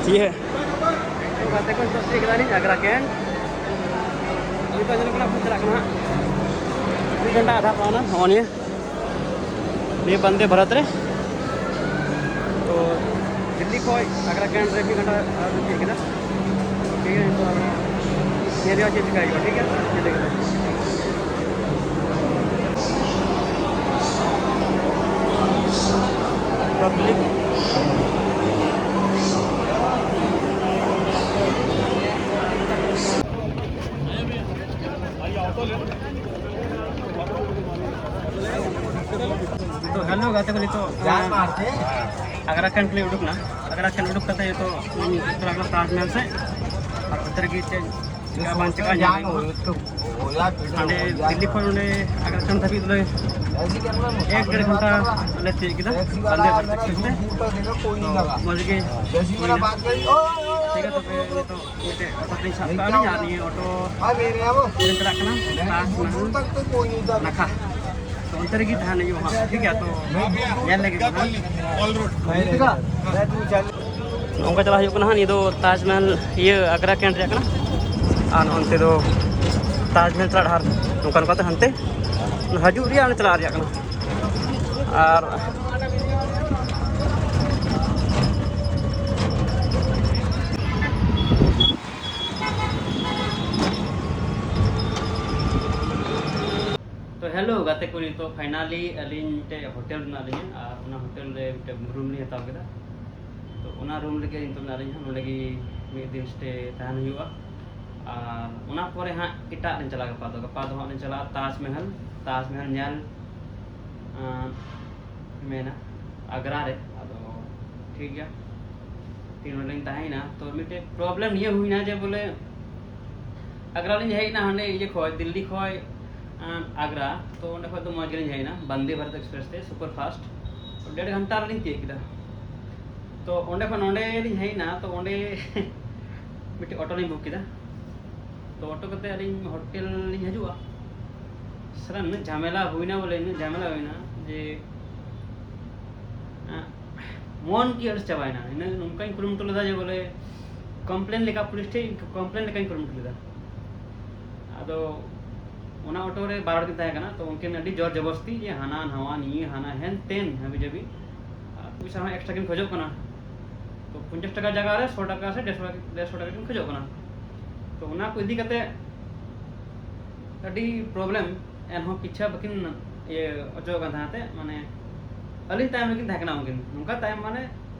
ᱪᱮᱫ? ᱜᱟᱛᱮ ᱠᱚ ᱱᱤᱛᱚᱜ ᱛᱤᱭᱳᱜ ᱠᱮᱫᱟᱞᱤᱧ ᱟᱜᱽᱨᱟ ᱠᱮᱱᱴ᱾ ᱱᱤᱛᱚᱜ ᱧᱮᱞᱚᱜ ᱠᱟᱱᱟ, ᱪᱟᱞᱟᱜ ᱠᱟᱱᱟ ᱦᱟᱸᱜ᱾ ᱢᱤᱫ ᱜᱷᱚᱱᱴᱟ ᱟᱫᱷᱟ ᱯᱟᱣᱱᱟ ᱱᱚᱜᱼᱚ ᱱᱤᱭᱟᱹ᱾ ᱱᱤᱭᱟᱹ ᱵᱚᱱᱫᱮ ᱵᱷᱟᱨᱚᱛ ᱨᱮ᱾ ᱛᱚ ᱫᱤᱞᱞᱤ ᱠᱷᱚᱡ ᱟᱜᱽᱨᱟ ᱠᱮᱱᱴ ᱨᱮ ᱢᱤᱫ ᱜᱷᱚᱱᱴᱟ ᱟᱫᱷᱟ ᱛᱤᱭᱳᱜ ᱠᱮᱫᱟ᱾ ᱴᱷᱤᱠ ᱜᱮᱭᱟ, ᱱᱤᱛᱚᱜ ᱟᱨᱦᱚᱸ ᱧᱮᱞ ᱦᱩᱭᱩᱜᱼᱟ ᱪᱮᱫ ᱪᱤᱠᱟ ᱦᱩᱭᱩᱜᱼᱟ᱾ ᱴᱷᱤᱠ ᱜᱮᱭᱟ, ᱧᱮᱞ ᱦᱩᱭᱩᱜᱼᱟ᱾ ᱯᱟᱵᱽᱞᱤᱠ᱾ ᱛᱚ ᱦᱮᱞᱳ ᱜᱟᱛᱮ ᱠᱚ, ᱱᱤᱛᱚᱜ ᱟᱜᱽᱨᱟ ᱠᱷᱚᱱ ᱞᱮ ᱩᱰᱩᱠ ᱱᱟ᱾ ᱟᱜᱽᱨᱟ ᱠᱷᱚᱱ ᱩᱰᱩᱠ ᱠᱟᱛᱮ ᱱᱤᱛᱚᱜ ᱤᱧ ᱪᱟᱞᱟᱜ ᱠᱟᱱᱟ ᱛᱟᱡᱽᱢᱚᱦᱚᱞ ᱥᱮᱫ᱾ ᱟᱨ ᱚᱱᱛᱮ ᱨᱮᱜᱮ ᱪᱮᱫ ᱪᱮᱠᱟ ᱵᱟᱝ ᱪᱮᱠᱟ ᱧᱮᱞ ᱦᱩᱭᱩᱜᱼᱟ᱾ ᱦᱟᱸᱰᱮ ᱫᱤᱞᱞᱤ ᱠᱷᱚᱱ ᱱᱚᱸᱰᱮ ᱟᱜᱽᱨᱟ ᱥᱮᱱ ᱫᱷᱟᱹᱵᱤᱡ ᱫᱚᱞᱮ ᱮᱠ ᱰᱮᱲ ᱜᱷᱚᱱᱴᱟ ᱞᱮ ᱛᱤᱭᱳᱜ ᱠᱮᱫᱟ ᱵᱟᱱᱫᱮ ᱵᱷᱟᱨᱚᱛ ᱮᱠᱥᱯᱨᱮᱥ ᱛᱮ᱾ ᱛᱚ ᱢᱚᱡᱽ ᱜᱮ ᱦᱩᱭᱱᱟ᱾ ᱴᱷᱤᱠ ᱜᱮᱭᱟ, ᱛᱚᱵᱮ ᱱᱤᱛᱚᱜ ᱢᱤᱫᱴᱮᱡ ᱚᱴᱳ ᱛᱮᱧ ᱥᱟᱵ ᱠᱟᱜᱼᱟ ᱞᱤᱧ ᱟᱨ ᱱᱤᱭᱟᱹ ᱚᱴᱳ ᱛᱮᱞᱤᱧ ᱪᱟᱞᱟᱜ ᱠᱟᱱᱟ ᱛᱟᱡᱽᱢᱚᱦᱚᱞ ᱱᱟᱠᱷᱟ᱾ ᱛᱚ ᱚᱱᱛᱮ ᱨᱮᱜᱮ ᱛᱟᱦᱮᱱ ᱦᱩᱭᱩᱜᱼᱟ ᱦᱟᱸᱜ, ᱴᱷᱤᱠ ᱜᱮᱭᱟ? ᱛᱚ ᱧᱮᱞ ᱞᱟᱹᱜᱤᱫ ᱫᱚ ᱦᱟᱸᱜ᱾ ᱱᱚᱝᱠᱟ ᱪᱟᱞᱟᱜ ᱦᱩᱭᱩᱜ ᱠᱟᱱᱟ ᱦᱟᱸᱜ, ᱱᱤᱭᱟᱹ ᱫᱚ ᱛᱟᱡᱽᱢᱚᱦᱚᱞ ᱤᱭᱟᱹ ᱟᱜᱽᱨᱟ ᱠᱮᱱᱴ ᱨᱮᱭᱟᱜ ᱠᱟᱱᱟ᱾ ᱟᱨ ᱚᱱᱛᱮ ᱫᱚ ᱛᱟᱡᱽᱢᱚᱦᱚᱞ ᱪᱟᱞᱟᱜ ᱰᱟᱦᱟᱨ ᱱᱚᱝᱠᱟ ᱱᱚᱝᱠᱟ ᱛᱮ ᱦᱟᱱᱛᱮ ᱦᱤᱡᱩᱜ ᱨᱮᱭᱟᱜ ᱚᱸᱰᱮ ᱪᱟᱞᱟᱜ ᱨᱮᱭᱟᱜ ᱠᱟᱱᱟ᱾ ᱟᱨ ᱛᱚ ᱦᱮᱞᱳ ᱜᱟᱛᱮ ᱠᱚ, ᱱᱤᱛᱚᱜ ᱯᱷᱟᱭᱱᱟᱞᱤ ᱟᱹᱞᱤᱧ ᱢᱤᱫᱴᱮᱡ ᱦᱳᱴᱮᱞ ᱨᱮ ᱢᱮᱱᱟᱜ ᱞᱤᱧᱟ ᱟᱨ ᱚᱱᱟ ᱦᱳᱴᱮᱞ ᱨᱮ ᱢᱤᱫᱴᱮᱡ ᱨᱩᱢ ᱞᱤᱧ ᱦᱟᱛᱟᱣ ᱠᱮᱫᱟ᱾ ᱛᱚ ᱚᱱᱟ ᱨᱩᱢ ᱨᱮᱜᱮ ᱱᱤᱛᱚᱜ ᱢᱮᱱᱟᱜ ᱞᱤᱧᱟ, ᱱᱚᱸᱰᱮ ᱜᱮ ᱢᱤᱫ ᱫᱤᱱ ᱥᱴᱮ ᱛᱟᱦᱮᱱ ᱦᱩᱭᱩᱜᱼᱟ᱾ ᱟᱨ ᱚᱱᱟ ᱯᱚᱨᱮ ᱦᱟᱸᱜ ᱮᱴᱟᱜ ᱞᱤᱧ ᱪᱟᱞᱟᱜᱼᱟ᱾ ᱜᱟᱯᱟ ᱫᱚ, ᱜᱟᱯᱟ ᱫᱚ ᱦᱟᱸᱜ ᱞᱤᱧ ᱪᱟᱞᱟᱜᱼᱟ ᱛᱟᱡᱽᱢᱚᱦᱚᱞ, ᱛᱟᱡᱽᱢᱚᱦᱚᱞ ᱧᱮᱞ, ᱟᱸ, ᱢᱮᱱᱟ ᱟᱜᱽᱨᱟ ᱨᱮ᱾ ᱟᱫᱚ ᱴᱷᱤᱠ ᱜᱮᱭᱟ, ᱛᱤᱱ ᱦᱚᱲ ᱞᱤᱧ ᱛᱟᱦᱮᱸᱭᱮᱱᱟ᱾ ᱛᱚ ᱢᱤᱫᱴᱮᱡ ᱯᱨᱚᱵᱞᱮᱢ ᱱᱤᱭᱟᱹ ᱦᱩᱭᱱᱟ ᱡᱮ ᱵᱚᱞᱮ ᱟᱜᱽᱨᱟ ᱞᱤᱧ ᱦᱮᱡ ᱮᱱᱟ ᱦᱟᱸᱰᱮ ᱤᱭᱟᱹ ᱠᱷᱚᱡ, ᱫᱤᱞᱞᱤ ᱠᱷᱚᱡ, ᱟᱸ, ᱟᱜᱽᱨᱟ᱾ ᱛᱚ ᱚᱸᱰᱮ ᱠᱷᱚᱡ ᱫᱚ ᱢᱚᱡᱽ ᱜᱮᱞᱤᱧ ᱦᱮᱡ ᱮᱱᱟ ᱵᱟᱱᱫᱮ ᱵᱷᱟᱨᱚᱛ ᱮᱠᱥᱯᱨᱮᱥ ᱛᱮ, ᱥᱩᱯᱟᱨ ᱯᱷᱟᱥᱴ᱾ ᱛᱚ ᱰᱮᱲ ᱜᱷᱚᱱᱴᱟ ᱨᱮᱞᱤᱧ ᱛᱤᱭᱳᱜ ᱠᱮᱫᱟ᱾ ᱛᱚ ᱚᱸᱰᱮ ᱠᱷᱚᱱ ᱱᱚᱸᱰᱮ ᱞᱤᱧ ᱦᱮᱡ ᱮᱱᱟ, ᱛᱚ ᱚᱸᱰᱮ ᱢᱤᱫᱴᱮᱡ ᱚᱴᱳ ᱞᱤᱧ ᱵᱩᱠ ᱠᱮᱫᱟ᱾ ᱛᱚ ᱚᱴᱳ ᱠᱟᱛᱮ ᱟᱹᱞᱤᱧ ᱦᱳᱴᱮᱞ ᱞᱤᱧ ᱦᱤᱡᱩᱜᱼᱟ᱾ ᱥᱟᱞᱟ ᱱᱩᱱᱟᱹᱜ ᱡᱷᱟᱢᱮᱞᱟ ᱦᱩᱭᱱᱟ, ᱵᱚᱞᱮ ᱱᱩᱱᱟᱹᱜ ᱡᱷᱟᱢᱮᱞᱟ ᱦᱩᱭᱱᱟ ᱡᱮ, ᱟᱸ, ᱢᱚᱱ ᱜᱮ ᱟᱹᱲᱤᱥ ᱪᱟᱵᱟᱭᱮᱱᱟ᱾ ᱤᱱᱟᱹ ᱱᱚᱝᱠᱟᱧ ᱠᱩᱨᱩᱢᱩᱴᱩ ᱞᱮᱫᱟ ᱡᱮ ᱵᱚᱞᱮ ᱠᱚᱢᱯᱞᱮᱱ ᱞᱮᱠᱟ ᱯᱩᱞᱤᱥ ᱴᱷᱮᱡ ᱠᱚᱢᱯᱞᱮᱱ ᱞᱮᱠᱟᱧ ᱠᱩᱨᱩᱢᱩᱴᱩ ᱞᱮᱫᱟ᱾ ᱟᱫᱚ ᱚᱱᱟ ᱚᱴᱳ ᱨᱮ ᱵᱟᱨ ᱦᱚᱲ ᱠᱤᱱ ᱛᱟᱦᱮᱸ ᱠᱟᱱᱟ, ᱛᱚ ᱩᱱᱠᱤᱱ ᱟᱹᱰᱤ ᱡᱳᱨ ᱡᱚᱵᱚᱥᱛᱤ ᱡᱮ ᱦᱟᱱᱟ ᱱᱟᱣᱟ ᱱᱤᱭᱟᱹ ᱦᱟᱱᱟ ᱦᱮᱱ ᱛᱮᱱ ᱦᱟᱹᱵᱤ ᱡᱟᱹᱵᱤ, ᱟᱨ ᱯᱚᱭᱥᱟ ᱦᱚᱸ ᱮᱠᱥᱴᱨᱟ ᱠᱤᱱ ᱠᱷᱚᱡᱚᱜ ᱠᱟᱱᱟ᱾ ᱛᱚ ᱯᱚᱧᱪᱟᱥ ᱴᱟᱠᱟ ᱡᱟᱭᱜᱟ ᱨᱮ ᱥᱚ ᱴᱟᱠᱟ ᱥᱮ ᱰᱮᱲᱥᱚ ᱴᱟᱠᱟ, ᱰᱮᱲᱥᱚ ᱴᱟᱠᱟ ᱠᱤᱱ ᱠᱷᱚᱡᱚᱜ ᱠᱟᱱᱟ᱾ ᱛᱚ ᱚᱱᱟ ᱠᱚ ᱤᱫᱤ ᱠᱟᱛᱮ ᱟᱹᱰᱤ ᱯᱨᱚᱵᱞᱮᱢ, ᱮᱱᱦᱚᱸ ᱯᱤᱪᱷᱟ ᱵᱟᱹᱠᱤᱱ ᱤᱭᱟᱹ ᱚᱪᱚᱜ ᱠᱟᱱ ᱛᱟᱦᱮᱸ ᱛᱮ, ᱢᱟᱱᱮ ᱟᱹᱞᱤᱧ ᱛᱟᱭᱚᱢ ᱨᱮᱠᱤᱱ ᱛᱟᱦᱮᱸ ᱠᱟᱱᱟ ᱩᱱᱠᱤᱱ᱾ ᱱᱚᱝᱠᱟ ᱛᱟᱭᱚᱢ ᱢᱟᱱᱮ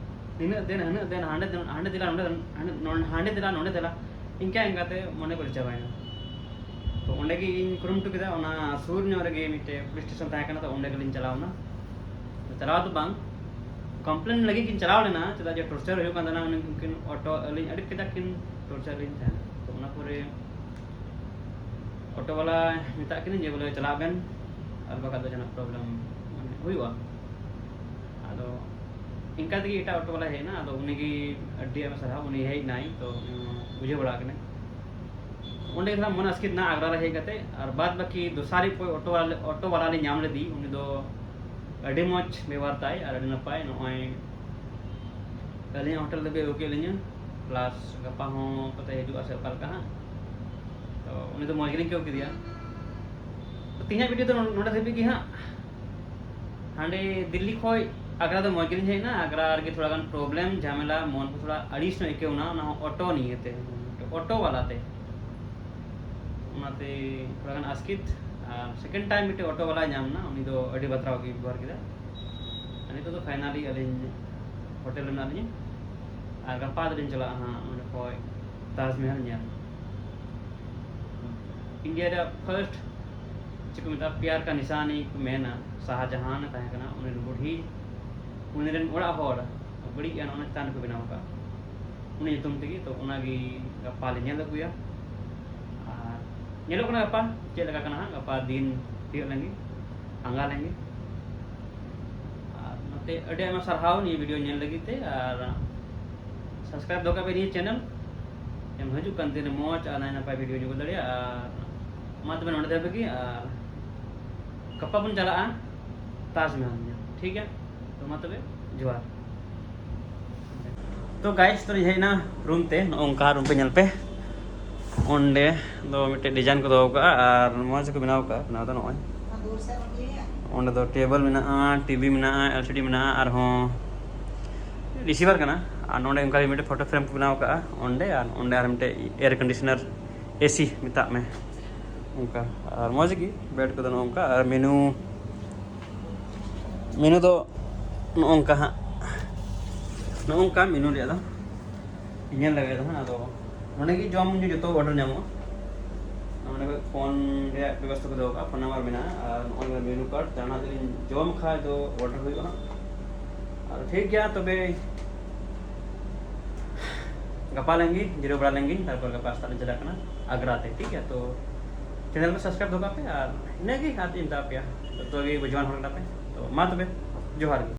ᱱᱤᱱᱟᱹᱜ ᱫᱤᱱ ᱦᱟᱹᱱᱟᱹᱜ ᱫᱤᱱ ᱦᱟᱸᱰᱮ ᱫᱤᱱ ᱦᱟᱸᱰᱮ ᱫᱮᱞᱟ ᱱᱚᱸᱰᱮ ᱦᱟᱸᱰᱮ ᱱᱚ-, ᱦᱟᱸᱰᱮ ᱫᱮᱞᱟ ᱱᱚᱸᱰᱮ ᱫᱮᱞᱟ, ᱤᱱᱠᱟ ᱤᱱᱠᱟ ᱛᱮ ᱢᱚᱱᱮ ᱠᱚᱨᱮ ᱪᱟᱵᱟᱭᱮᱱᱟ᱾ ᱛᱚ ᱚᱸᱰᱮ ᱜᱮ ᱤᱧ ᱠᱩᱨᱩᱢᱩᱴᱩ ᱠᱮᱫᱟ, ᱚᱱᱟ ᱥᱩᱨ ᱧᱚᱜ ᱨᱮᱜᱮ ᱢᱤᱫᱴᱮᱡ ᱯᱩᱞᱤᱥ ᱥᱴᱮᱥᱚᱱ ᱛᱟᱦᱮᱸ ᱠᱟᱱᱟ, ᱛᱚ ᱚᱸᱰᱮ ᱜᱮᱞᱤᱧ ᱪᱟᱞᱟᱣ ᱮᱱᱟ᱾ ᱛᱚ ᱪᱟᱞᱟᱣ ᱫᱚ ᱵᱟᱝ, ᱠᱚᱢᱯᱞᱮᱱ ᱞᱟᱹᱜᱤᱫ ᱜᱤᱧ ᱪᱟᱞᱟᱣ ᱞᱮᱱᱟ, ᱪᱮᱫᱟᱜ ᱡᱮ ᱴᱚᱨᱪᱟᱨ ᱦᱩᱭᱩᱜ ᱠᱟᱱ ᱛᱟᱦᱮᱱᱟ, ᱩᱱᱠᱤᱱ ᱚᱴᱳ ᱟᱹᱞᱤᱧ ᱟᱹᱰᱤ ᱠᱟᱡᱟᱠ ᱠᱤᱱ ᱴᱚᱨᱪᱟᱨ ᱞᱤᱧ ᱛᱟᱦᱮᱱᱟ᱾ ᱛᱚ ᱚᱱᱟ ᱯᱚᱨᱮ ᱚᱴᱳ ᱵᱟᱞᱟ ᱢᱮᱛᱟᱜ ᱠᱤᱱᱟᱹᱧ ᱡᱮ ᱵᱚᱞᱮ ᱪᱟᱞᱟᱜ ᱵᱮᱱ, ᱟᱨ ᱵᱟᱠᱷᱟᱡ ᱫᱚ ᱡᱟᱦᱟᱱᱟᱜ ᱯᱨᱚᱵᱞᱮᱢ ᱢᱟᱱᱮ ᱦᱩᱭᱩᱜᱼᱟ᱾ ᱟᱫᱚ ᱤᱱᱠᱟ ᱛᱮᱜᱮ ᱮᱴᱟᱜ ᱚᱴᱳ ᱵᱟᱞᱟᱭ ᱦᱮᱡ ᱮᱱᱟ᱾ ᱟᱫᱚ ᱩᱱᱤᱜᱮ ᱟᱹᱰᱤ ᱟᱭᱢᱟ ᱥᱟᱨᱦᱟᱣ, ᱩᱱᱤ ᱦᱮᱡ ᱮᱱᱟᱭ, ᱛᱚ ᱩᱱᱤ ᱦᱚᱸ ᱵᱩᱡᱷᱟᱹᱣ ᱵᱟᱲᱟ ᱠᱟᱱᱟᱭ᱾ ᱚᱸᱰᱮ ᱜᱮ ᱛᱷᱚᱲᱟ ᱢᱚᱱ ᱟᱥᱠᱮᱛ ᱮᱱᱟ ᱟᱜᱽᱨᱟ ᱨᱮ ᱦᱮᱡ ᱠᱟᱛᱮ, ᱟᱨ ᱵᱟᱫ ᱵᱟᱹᱠᱤ ᱫᱚᱥᱟᱨ ᱚᱠᱚᱭ ᱚᱴᱳ ᱵᱟᱞᱟ, ᱚᱴᱳ ᱵᱟᱞᱟ ᱞᱮ ᱧᱟᱢ ᱞᱮᱫᱮ, ᱩᱱᱤ ᱫᱚ ᱟᱹᱰᱤ ᱢᱚᱡᱽ ᱵᱮᱵᱚᱦᱟᱨ ᱛᱟᱭ ᱟᱨ ᱟᱹᱰᱤ ᱱᱟᱯᱟᱭ᱾ ᱱᱚᱜᱼᱚᱭ ᱟᱹᱞᱤᱧᱟᱜ ᱦᱳᱴᱮᱞ ᱫᱷᱟᱹᱵᱤᱡ ᱟᱹᱜᱩ ᱠᱮᱫ ᱞᱤᱧᱟᱹ, ᱯᱞᱟᱥ ᱜᱟᱯᱟ ᱦᱚᱸ ᱯᱟᱛᱮ ᱦᱤᱡᱩᱜᱼᱟ ᱥᱮ ᱚᱠᱟ ᱞᱮᱠᱟ ᱦᱟᱸᱜ᱾ ᱛᱚ ᱩᱱᱤ ᱫᱚ ᱢᱚᱡᱽ ᱜᱮᱞᱤᱧ ᱟᱹᱭᱠᱟᱹᱣ ᱠᱮᱫᱮᱭᱟ᱾ ᱛᱚ ᱛᱮᱦᱮᱧᱟᱜ ᱵᱷᱤᱰᱤᱭᱳ ᱫᱚ ᱱᱚᱰᱮ ᱫᱷᱟᱹᱵᱤᱡ ᱜᱮ ᱦᱟᱸᱜ᱾ ᱦᱟᱸᱰᱮ ᱫᱤᱞᱞᱤ ᱠᱷᱚᱡ ᱟᱜᱽᱨᱟ ᱫᱚ ᱢᱚᱡᱽ ᱜᱮᱞᱤᱧ ᱦᱮᱡ ᱮᱱᱟ᱾ ᱟᱜᱽᱨᱟ ᱨᱮᱜᱮ ᱛᱷᱚᱲᱟ ᱜᱟᱱ ᱯᱨᱚᱵᱞᱮᱢ, ᱡᱷᱟᱢᱮᱞᱟ, ᱢᱚᱱ ᱠᱚ ᱛᱷᱚᱲᱟ ᱟᱹᱲᱤᱥ ᱧᱚᱜ ᱟᱹᱭᱠᱟᱹᱣ ᱮᱱᱟ, ᱚᱱᱟ ᱦᱚᱸ ᱚᱴᱳ ᱱᱤᱭᱮᱛᱮ, ᱚᱴᱳ ᱵᱟᱞᱟᱛᱮ᱾ ᱚᱱᱟᱛᱮ ᱛᱷᱚᱲᱟ ᱜᱟᱱ ᱟᱥᱠᱮᱛ᱾ ᱟᱨ ᱥᱮᱠᱮᱱᱰ ᱴᱟᱭᱤᱢ ᱢᱤᱫᱴᱮᱡ ᱚᱴᱳ ᱵᱟᱞᱟᱭ ᱧᱟᱢ ᱮᱱᱟ, ᱩᱱᱤ ᱫᱚ ᱟᱹᱰᱤ ᱵᱟᱛᱨᱟᱣ ᱜᱮ ᱵᱮᱵᱚᱦᱟᱨ ᱠᱮᱫᱟ᱾ ᱟᱨ ᱱᱤᱛᱚᱜ ᱫᱚ ᱯᱷᱟᱭᱱᱟᱞᱤ ᱟᱹᱞᱤᱧ ᱦᱳᱴᱮᱞ ᱨᱮ ᱢᱮᱱᱟᱜ ᱞᱤᱧᱟ᱾ ᱟᱨ ᱜᱟᱯᱟ ᱫᱚᱞᱤᱧ ᱪᱟᱞᱟᱜᱼᱟ ᱦᱟᱸᱜ ᱚᱸᱰᱮ ᱠᱷᱚᱡ ᱛᱟᱡᱽᱢᱚᱦᱚᱞ ᱧᱮᱞ᱾ ᱤᱱᱰᱤᱭᱟ ᱨᱮᱭᱟᱜ ᱯᱷᱟᱨᱥᱴ ᱪᱮᱫ ᱠᱚ ᱢᱮᱛᱟᱜᱼᱟ, ᱯᱭᱟᱨ ᱠᱟ ᱱᱤᱥᱟᱱᱤ ᱠᱚ ᱢᱮᱱᱟ, ᱥᱟᱦᱟᱡᱟᱦᱟᱱ ᱮ ᱛᱟᱦᱮᱸ ᱠᱟᱱᱟ, ᱩᱱᱤ ᱨᱮᱱ ᱵᱩᱰᱷᱤ, ᱩᱱᱤ ᱨᱮᱱ ᱚᱲᱟᱜ ᱦᱚᱲ ᱵᱟᱹᱲᱤᱡ ᱟᱱ ᱚᱱᱟ ᱪᱮᱛᱟᱱ ᱨᱮᱠᱚ ᱵᱮᱱᱟᱣ ᱟᱠᱟᱫ, ᱩᱱᱤ ᱧᱩᱛᱩᱢ ᱛᱮᱜᱮ᱾ ᱛᱚ ᱚᱱᱟᱜᱮ ᱜᱟᱯᱟ ᱞᱮ ᱧᱮᱞ ᱟᱹᱜᱩᱭᱟ᱾ ᱟᱨ ᱧᱮᱞᱚᱜ ᱠᱟᱱᱟ ᱜᱟᱯᱟ ᱪᱮᱫ ᱞᱮᱠᱟ ᱠᱟᱱᱟ ᱦᱟᱸᱜ, ᱜᱟᱯᱟ ᱫᱤᱱ ᱦᱩᱭᱩᱜ ᱞᱮᱱᱜᱮ, ᱟᱸᱜᱟ ᱞᱮᱱᱜᱮ᱾ ᱟᱨ ᱱᱚᱛᱮ ᱟᱹᱰᱤ ᱟᱭᱢᱟ ᱥᱟᱨᱦᱟᱣ ᱱᱤᱭᱟᱹ ᱵᱷᱤᱰᱤᱭᱳ ᱧᱮᱞ ᱞᱟᱹᱜᱤᱫ ᱛᱮ, ᱟᱨ ᱥᱟᱵᱥᱠᱨᱟᱭᱤᱵ ᱫᱚᱦᱚ ᱠᱟᱜ ᱯᱮ ᱱᱤᱭᱟᱹ ᱪᱮᱱᱮᱞ᱾ ᱮᱢ ᱦᱤᱡᱩᱜ ᱠᱟᱱ ᱫᱤᱱ ᱨᱮ ᱢᱚᱡᱽ ᱟᱨ ᱱᱟᱭ ᱱᱟᱯᱟᱭ ᱵᱷᱤᱰᱤᱭᱳ ᱧᱮᱞ ᱫᱟᱲᱮᱭᱟᱜᱼᱟ᱾ ᱟᱨ ᱢᱟ ᱛᱚᱵᱮ ᱱᱚᱰᱮ ᱫᱷᱟᱹᱵᱤᱡ ᱜᱮ, ᱟᱨ ᱜᱟᱯᱟ ᱵᱚᱱ ᱪᱟᱞᱟᱜᱼᱟ ᱛᱟᱡᱽᱢᱚᱦᱚᱞ ᱧᱮᱞ, ᱴᱷᱤᱠ ᱜᱮᱭᱟ? ᱛᱚ ᱢᱟ ᱛᱚᱵᱮ ᱡᱚᱦᱟᱨ᱾ ᱛᱚ ᱜᱟᱭᱤᱥ, ᱛᱚ ᱦᱮᱡ ᱮᱱᱟ ᱨᱩᱢ ᱛᱮ᱾ ᱱᱚᱜᱼᱚ ᱱᱚᱝᱠᱟ ᱨᱩᱢ ᱯᱮ ᱧᱮᱞ ᱯᱮ᱾ ᱚᱸᱰᱮ ᱫᱚ ᱢᱤᱫᱴᱮᱡ ᱰᱤᱡᱟᱭᱤᱱ ᱠᱚ ᱫᱚᱦᱚ ᱠᱟᱜᱼᱟ ᱟᱨ ᱢᱚᱡᱽ ᱜᱮᱠᱚ ᱵᱮᱱᱟᱣ ᱠᱟᱜᱼᱟ᱾ ᱵᱮᱱᱟᱣ ᱫᱚ ᱱᱚᱜᱼᱚᱭ ᱚᱸᱰᱮ ᱫᱚ ᱴᱮᱵᱚᱞ ᱢᱮᱱᱟᱜᱼᱟ, ᱴᱤᱵᱷᱤ ᱢᱮᱱᱟᱜᱼᱟ, ᱮᱞ ᱥᱤ ᱰᱤ ᱢᱮᱱᱟᱜᱼᱟ, ᱟᱨᱦᱚᱸ ᱨᱤᱥᱤᱵᱷᱟᱨ ᱠᱟᱱᱟ᱾ ᱟᱨ ᱱᱚᱸᱰᱮ ᱚᱱᱠᱟ ᱜᱮ ᱢᱤᱫᱴᱮᱡ ᱯᱷᱳᱴᱳ ᱯᱷᱨᱮᱢ ᱠᱚ ᱵᱮᱱᱟᱣ ᱠᱟᱜᱼᱟ ᱚᱸᱰᱮ, ᱟᱨ ᱚᱸᱰᱮ ᱟᱨ ᱢᱤᱫᱴᱮᱡ ᱮᱭᱟᱨ ᱠᱚᱱᱰᱤᱥᱚᱱᱟᱨ, ᱮ ᱥᱤ ᱢᱮᱛᱟᱜ ᱢᱮ, ᱚᱱᱠᱟ᱾ ᱟᱨ ᱢᱚᱡᱽ ᱜᱮ ᱵᱮᱰ ᱠᱚᱫᱚ ᱱᱚᱜᱼᱚ ᱱᱚᱝᱠᱟ᱾ ᱟᱨ ᱢᱮᱱᱩ, ᱢᱮᱱᱩ ᱫᱚ ᱱᱚᱜᱼᱚ ᱱᱚᱝᱠᱟ ᱦᱟᱸᱜ, ᱱᱚᱜᱼᱚ ᱱᱚᱝᱠᱟ ᱢᱮᱱᱩ ᱨᱮᱭᱟᱜ ᱫᱚ ᱧᱮᱞ ᱞᱟᱜᱟᱭ ᱫᱚ ᱦᱟᱸᱜ᱾ ᱟᱫᱚ ᱱᱚᱸᱰᱮ ᱜᱮ ᱡᱚᱢ ᱧᱩ ᱡᱚᱛᱚ ᱚᱰᱟᱨ ᱧᱟᱢᱚᱜᱼᱟ᱾ ᱱᱚᱸᱰᱮ ᱠᱷᱚᱡ ᱯᱷᱳᱱ ᱨᱮᱭᱟᱜ ᱵᱮᱵᱚᱥᱛᱷᱟ ᱠᱚ ᱫᱚᱦᱚ ᱠᱟᱜᱼᱟ, ᱯᱷᱳᱱ ᱱᱟᱢᱵᱟᱨ ᱢᱮᱱᱟᱜᱼᱟ᱾ ᱟᱨ ᱱᱚᱜᱼᱚᱭ ᱱᱚᱰᱮ ᱢᱮᱱᱩ ᱠᱟᱨᱰ, ᱡᱟᱦᱟᱱᱟᱜ ᱡᱩᱫᱤ ᱡᱚᱢ ᱠᱷᱟᱡ ᱫᱚ ᱚᱰᱟᱨ ᱦᱩᱭᱩᱜᱼᱟ ᱦᱟᱸᱜ᱾ ᱟᱫᱚ ᱴᱷᱤᱠ ᱜᱮᱭᱟ, ᱛᱚᱵᱮ ᱜᱟᱯᱟ ᱞᱮᱱ ᱜᱮ, ᱡᱤᱨᱟᱹᱣ ᱵᱟᱲᱟ ᱞᱮᱱ ᱜᱤᱧ, ᱛᱟᱨᱯᱚᱨ ᱜᱟᱯᱟ ᱥᱮᱛᱟᱜ ᱞᱤᱧ ᱪᱟᱞᱟᱜ ᱠᱟᱱᱟ ᱟᱜᱽᱨᱟ ᱛᱮ, ᱴᱷᱤᱠ ᱜᱮᱭᱟ? ᱛᱚ ᱪᱮᱱᱮᱞ ᱠᱚ ᱥᱟᱵᱥᱠᱨᱟᱭᱤᱵ ᱫᱚᱦᱚ ᱠᱟᱜ ᱯᱮ᱾ ᱟᱨ ᱤᱱᱟᱹᱜᱮ ᱟᱨ ᱪᱮᱫ ᱤᱧ ᱢᱮᱛᱟ ᱯᱮᱭᱟ, ᱡᱚᱛᱚ ᱜᱮ ᱵᱩᱡᱷᱟᱹᱣᱟᱱ ᱦᱚᱲ ᱠᱟᱱᱟ ᱯᱮ᱾ ᱛᱚ ᱢᱟ ᱛᱚᱵᱮ, ᱡᱚᱦᱟᱨ ᱜᱮ᱾